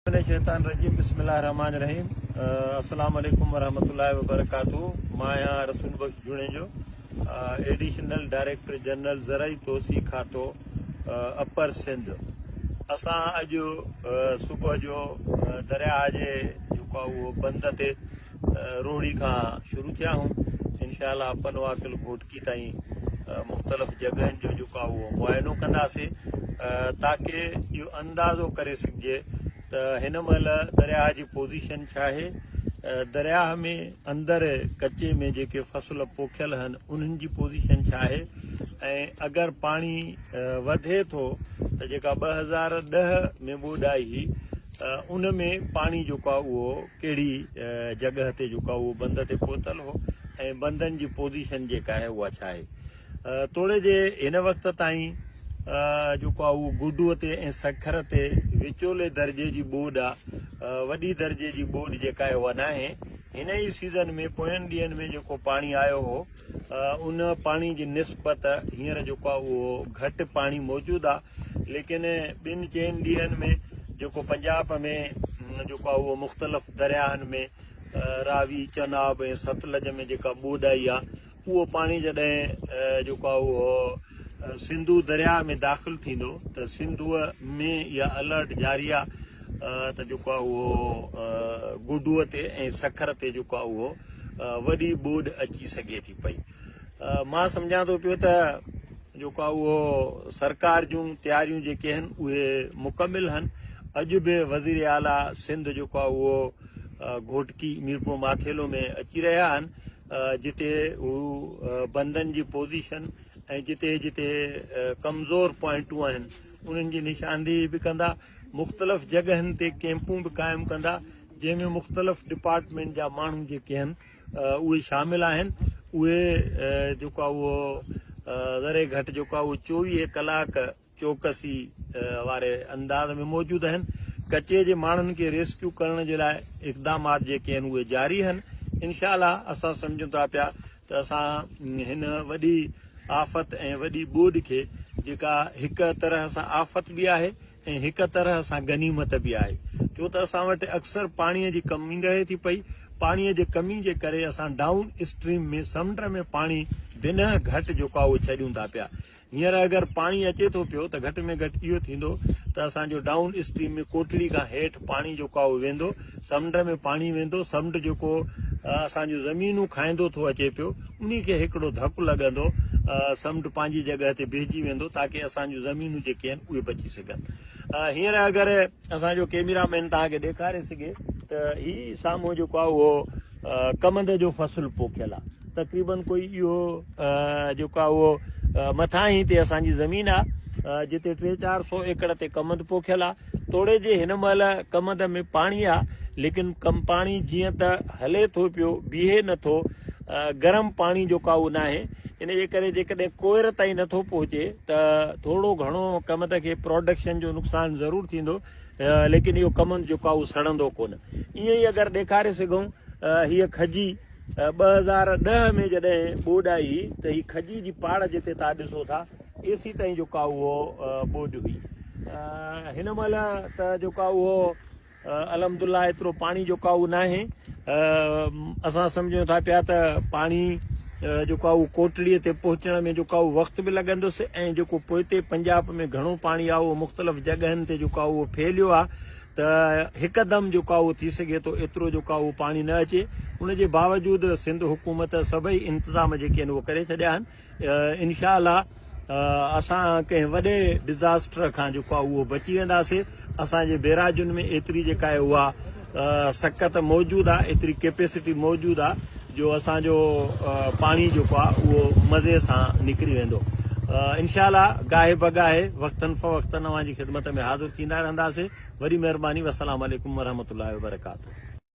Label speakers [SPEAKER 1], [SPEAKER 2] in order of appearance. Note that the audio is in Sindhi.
[SPEAKER 1] من الشيطان الرجيم بسم الله الرحمن الرحيم السلام عليڪم ورحمة الله وبرڪاته مان آهيان Rasool Bakhsh Junejo additional director general زرعي توسيع کاتو اپر سنڌ اسان اڄ صبح جو درياهه جي جيڪو آهي اهو بند تي روهڙي کان شروع ٿيا آهيون انشاء الله پنواڪل گهوٽڪي تائين مختلف جڳهين جو جيڪو آهي اهو معائنو ڪنداسين تاڪي اهو اندازو ڪري سگهجي ته هن مهل درياهه جي پوزيشن ڇا آهي درياهه ۾ اندر ڪچي ۾ جيڪي فصل پوکيل آهن انهن جي پوزيشن ڇا آهي ۽ اگر پاڻي وڌي ٿو ته جيڪا 2010 ۾ ٻوڏ آئي هئي ان ۾ پاڻي جيڪو آهي اهو ڪهڙي جڳهه تي جيڪو آهي اهو بند تي پهتل هو ۽ بندن جي پوزيشن جيڪا آهي اها ڇا آهي. توڙي جي هن وقت تائين جيڪو آهي اهو گڊوء تي ۽ سکر تي وچولي درجي جي ٻوڏ آهي، وڏي درجي جي ٻوڏ جيڪا آهي اها ناهي. هن ئي سيزن ۾ پوين ڏينهن ۾ جيڪو پاڻي آيو هو ان پاڻي جي نسبت هينئر جيڪو آهي اهو گهٽ پاڻي موجود آهي ليڪن ٻن چئن ڏينهن ۾ جيڪو پنجاب ۾ جيڪو آهي اهو مختلف درياهن ۾ راوي، چناب ۽ ستلج ۾ جيڪا ٻوڏ آئي آهي اهو پاڻي جڏهن جيڪو آهي اهو سنڌو درياهه ۾ داخل ٿيندو ته سنڌوء ۾ اها الرٽ جاري آهي ته جيڪو آهي اهو گڊوء تي ۽ سکر تي جيڪو آهي اهو وڏي ٻوڏ اچي سگهي ٿي پئي. مان سمجهان ٿو پيو ته جيڪو آهي اهو سرڪار جون تياريون جيڪي آهن اهي مڪمل آهن. اڄ به وزير اعليٰ سنڌ جيڪو آهي اهو گهوٽڪي ميرپور ماٿيلو ۾ اچي رهيا آهن جتي هو بندن جي پوزيشن ۽ جتي جتي ڪمزور پوائنٽون آهن انهن جي نشاندهي به ڪندا. مختلف جڳهن تي ڪيمپون به قائم ڪندا جنهن ۾ مختلف ڊپارٽمينٽ جا ماڻهو جيڪي آهن اهي شامل آهن اهي جيڪو آهي اهو ذري گهٽ جيڪو آهي اهو 24 ڪلاڪ چوڪسي واري انداز ۾ موجود آهن ڪچي جي ماڻهن کي ريسڪيو ڪرڻ جي لاء اقدامات جيڪي آهن اهي جاري آهن انشاء الله اسان سمجهون ٿا پيا ته اسان هن وڏي آفت ۽ وڏي ٻوڏ کي جيڪا هڪ طرح سان آفت به آهي ۽ هڪ طرح سان غنيمت به آهي ڇو ته اسان وٽ اڪثر پاڻي جي ڪمي رهي ٿي پئي پاڻي جي ڪمي جي ڪري اسان ڊائون اسٽريم ۾ سمنڊ ۾ پاڻي بنهه گهٽ جيڪو آهي اهو ڇڏيون ٿا پيا هينئر اگر پاڻي اچي ٿو پيو ته گهٽ ۾ گهٽ اهو ٿيندو ته اسان جو ڊائون اسٽريم ۾ ڪوٽڙي کان هيٺ پاڻي جيڪو آهي اهو ويندو، سمنڊ ۾ پاڻي ويندو، سمنڊ جيڪو اسان جون زمينون کائيندو ٿو اچي پيو انهي کي هڪڙو ڌڪ لڳندو، سمنڊ پنهنجي جڳهه تي بيهجي ويندو تاڪه اسان جون زمينون جيڪي آهن اهي بچي سگهن. هينئر اگر اسان جو ڪيميرا مين توهان کي ڏيکاري سگهي ته هي سامهون جيڪو آهي اهو ڪمند جو فصل پوکيل آهي تقريبن ڪوئي اهو جيڪو آهي اهو مٿاهين تي اسان جي زمين آهي جتي ٽي چار سو ايڪڙ تي ڪمند پوکيل آهي توڙي جي هن مهل ڪمند ۾ پاڻي آهي ليڪن ڪم پاڻي جيئن ته هلي ٿو پيو بيهي نٿو گرم پاڻي جيڪو آهي اهو ناهي ان جي ڪري جيڪڏهن ڪوئر تائين نٿو پهچي ته ٿورو گهڻو ڪمند کي پروڊڪشن جو نقصان ضرور ٿيندو ليڪن اهو ڪمند جيڪو آهي اهو سڙندو ڪونه. ائين ئي اگر ڏيکاري سگهون هيء کجي 2010 ۾ جڏهن ٻوڏ آئي هئي ته هي کجي جي پاڙ جتي تان ڏسو ٿا ايسي تائين جيڪو آهي اهو ٻوڏ هئي. هن مهل ته جيڪو آهي اهو الحمدالله ايترو پاڻي جيڪو آهي اهو ناهي اسان سمجهون ٿا پيا ته پاڻي جيڪو آهي اهو ڪوٽڙي تي پهچڻ ۾ جيڪو آهي وقت به لڳندس ۽ جيڪو پوئتي پنجاب ۾ گهڻو پاڻي آهي اهو مختلف جڳهن تي جيڪو آهي اهو ڦهليو آهي ته هڪدم جيڪو آهي اهو ٿي سگهي ٿو ايترو جيڪو آهي اهو پاڻي نه اچي ان جي باوجود سنڌ حڪومت سڀئي انتظام جيڪي آهن اهو ڪري ڇڏيا آهن انشاء الله اسان ڪنهن وڏي ڊزاسٽر کان جيڪو آهي اهو بچي وينداسين اسان جي بيراجن ۾ ايتري جيڪا آهي اها سڪت موجود آهي ايتري ڪيپيسٽي موجود آهي جو اسان جو پاڻي جيڪو آهي اهو مزي سان نڪري ويندو انشاء الله گاهي بگاهي وقتن فوقتن اوهان جي خدمت ۾ حاضر ٿيندا رهنداسين وڏي مهرباني والسلام عليڪم ورحمة الله وبرڪاته.